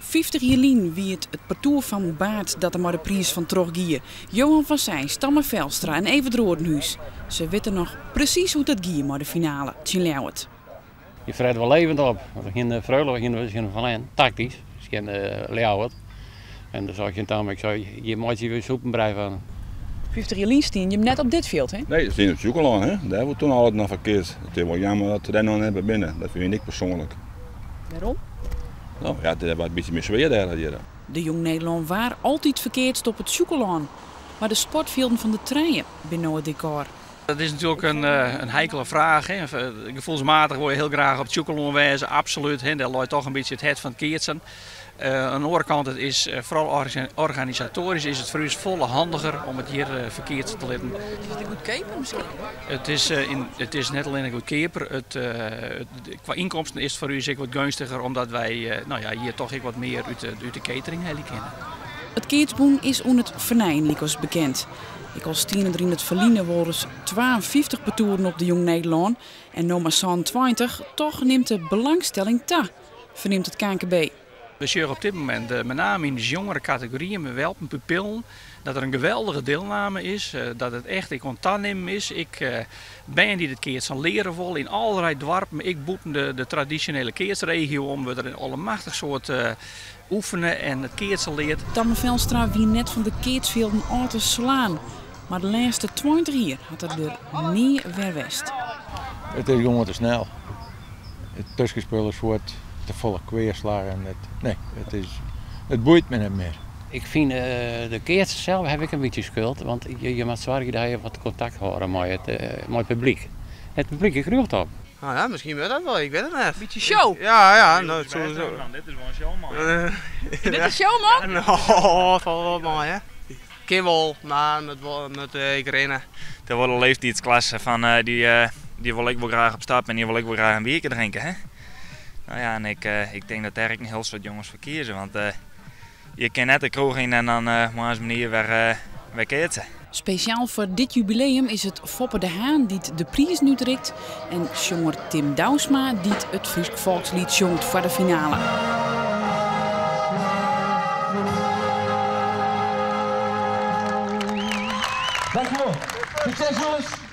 50 jier lyn wie it it partoer fan Baard dat der mei de priis fan troch gie. Johan van Seijst, Tamme Velstra en Evert Rodenhuis. Se witte noch presys hoe't dat gie mei de finale tsjin Ljouwert. Je fret wol levend op. Want we hiene Freule, we hiene tsjin ferlern, taktysk, tsjin Ljouwert. En doe sei ik tsjin Tamme, ik sei, hjir meitsje we sûpenbrij fan. 50 jier lyn stiene jim net op dit fjild, hè? Nee, we stiene op Sjûkelân, hè. Dêr wurdt toen altyd noch ferkeatst. It is wol jammer dat we dêr no net mear binne. Dat fyn ik persoanlik. Wêrom? No ja, it is wat in bytsje mear sfear dêr as hjir. De Jong Nederlân waar altyd ferkeatst op it Sjûkelân. Mar de sportfjilden fan de Trije binne no it dekôr. Dat is natuerlik in heikele fraach. Gefoelsmatich wol je hiel graach op it Sjûkelân wêze, absolút. Dêr leit toch in bytsje it hert fan it keatsen. Oan de oare kant, it is foaral organisatoarysk is it foar ús folle handiger om it hjir ferkeatse te litten. Is it goedkeaper miskien? It is net allinnich goedkeaper, kwa ynkomsten is it foar ús ek wat geunstiger omdat wy hjir toch ek wat mear út de catering helje kinne. It keatsbûn is oan it fernijen lykas bekend. Ek al stiene der yn it ferline wolris 52 partoeren op de Jong Nederlân en no mar 27, toch nimt de belangstelling ta, fernimt it knkb. We sjogge op dit momint, met name yn de jongere kategoryen, mei welpen, pupillen, dat der in geweldige deelname is, dat it echt ek oan tanimmen is. Ek bern dy't it keatsen leare wolle yn allerlei doarpen, ek bûten de tradisjonele keatsregio om, wurdt der in allemachtich soad oefene en it keatsen leard. Tamme Velstra wie net fan de keatsfjilden ôf te slaan, mar de lêste 20 jier hat er der nea wer west. It is gewoan te snel. It tuskenspul is fuort, te folle kweaslaggen. Nee, it boeit my net mear. Ik fyn de keatser sels haw ik in bytsje skuld, want je moat soargje dat je wat kontakt hâlde mei it publyk. It publyk is rjocht op. Nou ja, miskien wurdt dat wol, ik wit it net. Bytsje show? Ja, ja, no, it soe zo. Dit is wol in showman. Is dit in showman? No, falt wol mei, hè. Kin wol, mar moat ek rinne. Der wol in leeftiidsklasse fan dy wol ek wol graach op stap en dy wol ek wol graach in bierke drinke, hè. No ja, en ik tink dat dêr ek in hiel soad jonges foar kieze, want je kin net de kroech yn en dan moarns om 9 wer keatse. Spesjaal foar dit jubileum is it Foppe de Haan dy't de prizen útrikt en sjonger Tim Douwsma dy't it Frysk folksliet sjongt foar de finale. Dankjewol. Sukses jongens!